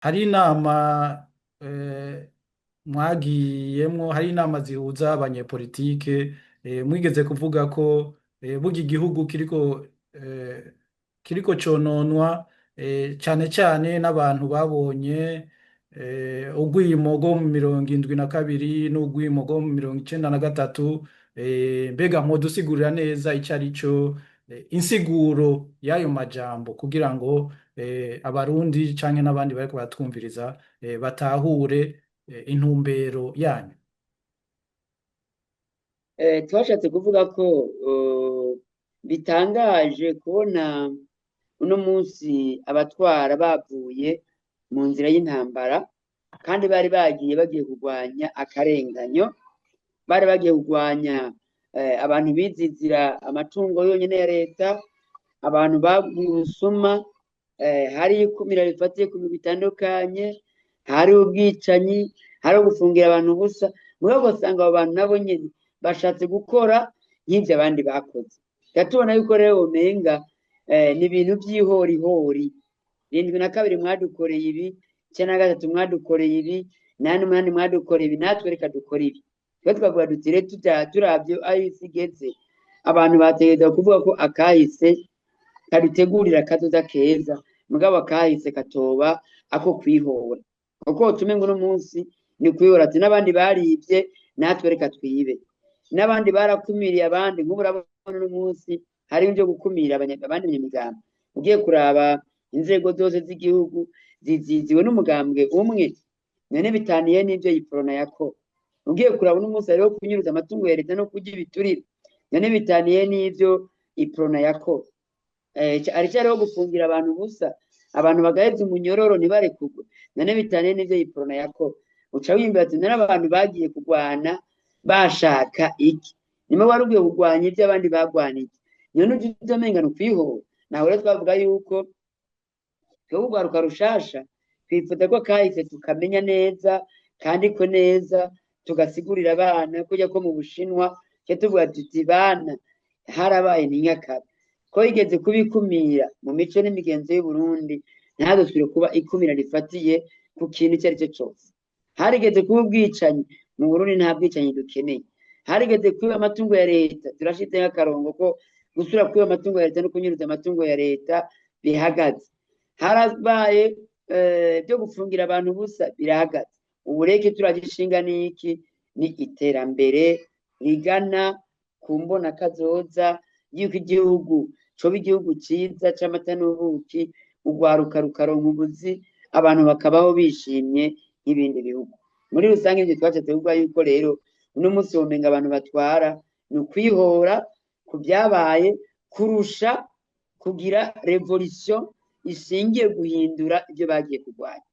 Hari inama mwagiyemwo, hari inama zihuza abanyepolitike, mwigeze kuvuga ko burya igihugu kiriko cononwa cane cane n'abantu babonye urwimo rwo mu 72 n'urwimo rwo mu 93. Mbega mwodusigurira neza ico ari cyo, insiguro y'ayo majambo, kugira ngo Abarundi canke n'abandi bariko baratwumviriza batahure intumbero yanyu? Twashatse kuvuga ko bitangaje kubona uno munsi abatwara bavuye mu nzira y'intambara, kandi bari bagiye kurwanya akarenganyo, bari bagiye kurwanya abantu bizizira amatungo yonyene ya leta, abantu baguye ubusuma, hari ikumira rifatiye ku migwi itandukanye, hari ubwicanyi, hari gufungira abantu ubusa. Mugabo ugasanga abo bantu nabo nyene bashatse gukora nk'ivyo abandi bakoze. Tubona yuko rero womenga ni ibintu vy'ihorihori. 72 mwadukoreye ibi, 93 mwadukoreye ibi, 88 mwadukoreye ibi, natwe reka dukore ibi. Twe twavuga duti rero turavye aho isi igeze, abantu bategerezwa kuvuga ko akahise kadutegurira akazoza keza, mugabo akahise katoba ako kwihora, kuko tumengo uno munsi ni kwihora, ati n'abandi barivye natwe reka twibe, n'abandi barakumiriye abandi. Nk'ubu urabona uno munsi hari ivyo gukumira abandi banyamigambo. Ugiye kuraba inzego zose z'igihugu ziziziwe n'umugambwe umwe, none bitaniye n'ivyo Iprona yakora? Ugiye kuraba uno munsi hariho kunyuruza amatungo ya leta no kurya ibiturire, none bitaniye n'ivyo Iprona yakora? Hariho gufungira abantu ubusa, abantu bagaheza umunyororo ntibarekurwe, none bitaniye n'ivyo Iprona yakora? Uca wiyumvira ati none abantu bagiye kurwana bashaka iki? Nimba wari ugiye kurwanya ivyo abandi bagwaniye, none uje umenga ni ukwihora. Naho rero twavuga yuko twebwe urwaruka rushasha twifuza ko kahise tukamenya neza, kandikwe neza, tugasigurira abana kurya ko mu Bushinwa ca tuvuga tuti bana harabaye ntinyakabe ko yigeze kubikumira mu mico n'imigenzo y'Uburundi, ntihazosubire kuba ikumira rifatiye ku kintu ico arico cose. Harigeze kuba ubwicanyi mu Burundi, nta bwicanyi dukeneye. Harigeze kuba amatungo ya leta, turashizeho akarongo ko gusubira kwiba amatungo ya leta no kunyuruza amatungo ya leta bihagaze. Harabaye byo gufungira abantu ubusa, birahagaze. Ubu rero icyo turagishinga n'iki? Ni iterambere rigana ku mbona kazoza y'uko igihugu coba igihugu ciza c'amata n'ubuki, urwaruka rukaronka ubuzi, abantu bakabaho bishimye nk'ibindi bihugu muri rusange. Ivyo twashatse kuvuga yuko rero uno munsi womenga abantu batwara ni ukwihora ku vyabaye kurusha kugira révolution ishingiye guhindura ivyo bagiye kurwanya.